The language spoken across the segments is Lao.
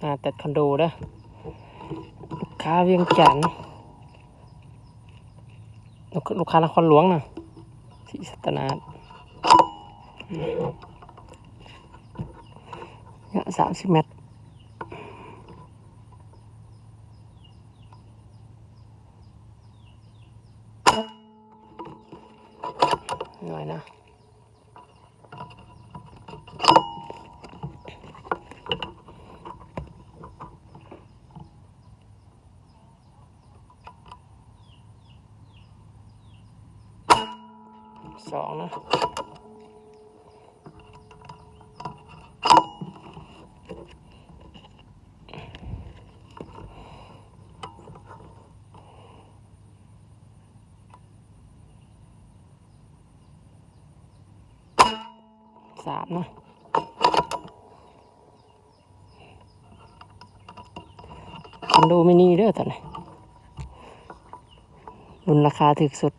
ອ່າ ແຕ່ຄອນໂດເດີ ລູກຄ້າວຽງຈັນ ລູກ ລູກຄ້ານະຄອນຫຼວງນະ ສີສັດຕະນາດ ເນາະ ສາມສິບແມັດ ໜ້ອຍນະ. ສອງນະ ສາມນະ ຄອນໂດມິນີເດີຕົວນີ້ ລຸ້ນລາຄາຖືກສຸດ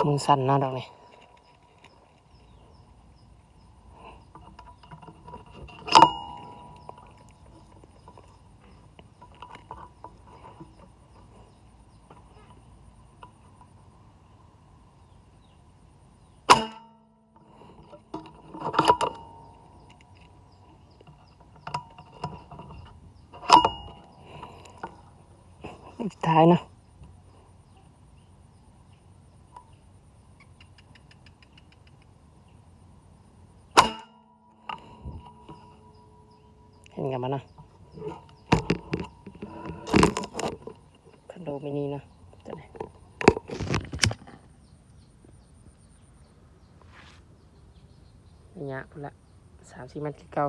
ມືສັ່ນເນາະດອກນີ້. ສຸດທ້າຍນະ ເຫັນກັນບໍ່ນະ ຄອນໂດມິນີນະ ຕົວນີ້ ໄລຍະພຸ້ນລະ ສາມສີ່ແມັດຄືເກົ່າ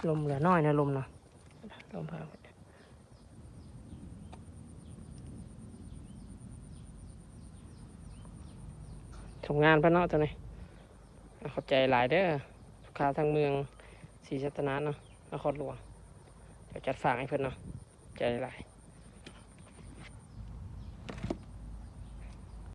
ລົມເຫຼືອໜ້ອຍນະ ລົມນະ ລົມພາ ທຳງານເພິ່ນເນາະ ຕົວນີ້ ຂອບໃຈຫຼາຍເດີ ລູກຄ້າທາງເມືອງສີສັດຕະນາດເນາະ ນະຄອນຫຼວງ ດຽວຈັດຝາກໃຫ້ເພິ່ນເນາະ ຂອບໃຈຫຼາຍ.